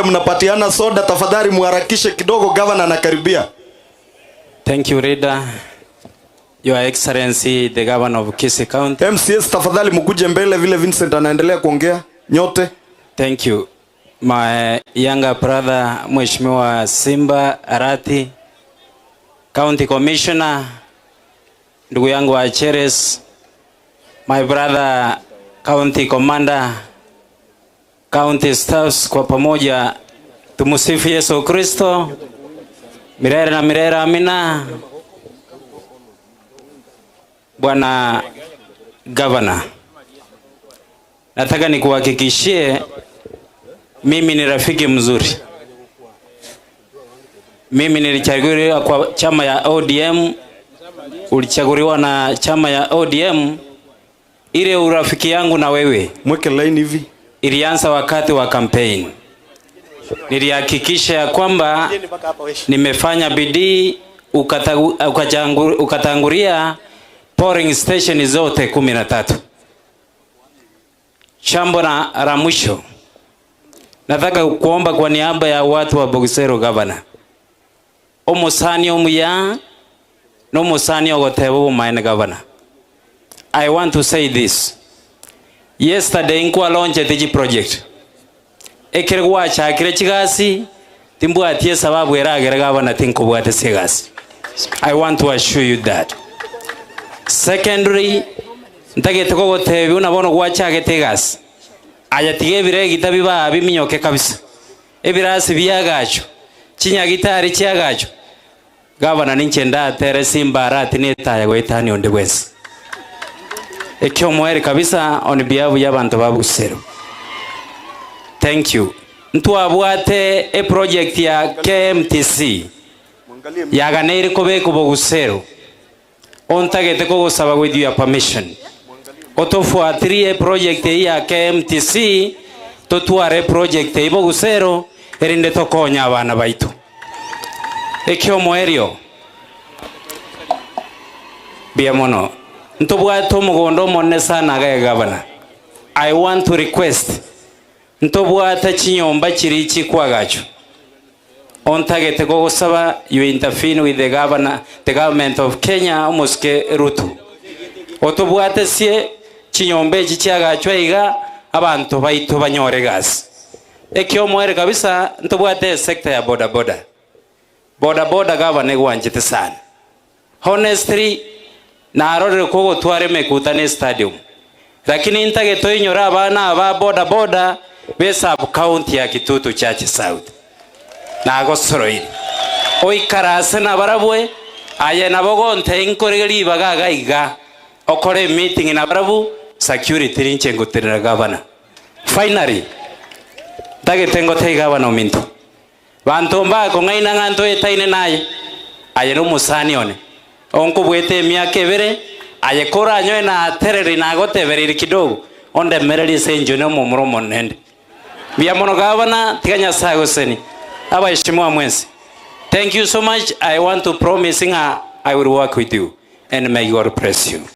Mnapatiana soda, tafadhali muharakishe kidogo, gavana anakaribia. Thank you, Leader. Your Excellency, the Governor of Kisii County. MCS tafadhali mkuje mbele vile Vincent anaendelea kuongea nyote. Thank you. My younger brother, Mheshimiwa Simba Arati, County Commissioner, ndugu yangu wa Cheres, my brother County Commander, County staffs, kwa pamoja tumusifu Yesu Kristo milele na milele, amina. Bwana Governor, nataka nikuhakikishie mimi ni rafiki mzuri. Mimi nilichaguliwa kwa chama ya ODM, ulichaguliwa na chama ya ODM. Ile urafiki yangu na wewe Mweke line hivi. ilianza wakati wa campaign. Nilihakikisha ya kwamba nimefanya bidii ukatangulia polling station zote 13. Jambo la mwisho nataka kuomba kwa niaba ya watu wa Bogusero, Governor, omusani omuya n'omusani ogoteba obumaene. Governor, I want to say this: yesterday nkwa launch tiji project ekere gwachakire chigasi timbwatie sababu eragere gavana tinkobwate sigasi. I want to assure you that. Secondary, ntagete kogotebi una bono gwachagete egasi aya tiga ebiregita biba biminyoke kabisa, ebirasi biagacho, chinyagitari chiagacho. Gavana, ninche ndatere Simba Arati netaya goetani onde bwensi ekyo omwere kabisa on behalf y'abantu ba Busero. Thank you. Ntwabwate e project ya KMTC yaganeire kobeka Bogusero, ontagete kogosaba with your permission otofuatirie project iyi ya KMTC, totware project iyi Bogusero erinde tokonya abana baitu. Ekyo omwerio bia mono ntobwate omogondo omonene sana agaye. Gavana, I want to request, ntobwate chinyomba chiri chikwagacho, ontagete kogosaba you intervene with the governor, the government of Kenya, omosike Ruto, otobwate sie chinyomba echi chiagachwa iga abanto baitu banyore gasi. Ekio omwere kabisa, ntobwate sector ya boda boda. Boda boda, gavana, egwanchete sana. Honestly, narorire kogotwara emekuta ne stadium, lakini ntagete oinyore abana aba boda boda be sub county ya Kitutu Chache South nagosoroire oikarase na barabwe aye nabo gonte nkorege ribaga iga okore meeting na barabu security rinche ngutirira. Gavana, finally, ntagete ngotei gavana ominto banto mbako ng'aina ng'anto etaine naye aye nomusani one onkobwete emiaka ebere aye koranyoe na atereri nagotebereri kidogo ondemererie ase enjo nomomura omonene mbia mono. Gavana, tiga Nyasaye goseni abaheshimiwa mwensi. Thank you so much. I want to promise ng'a I will work with you and may God bless you.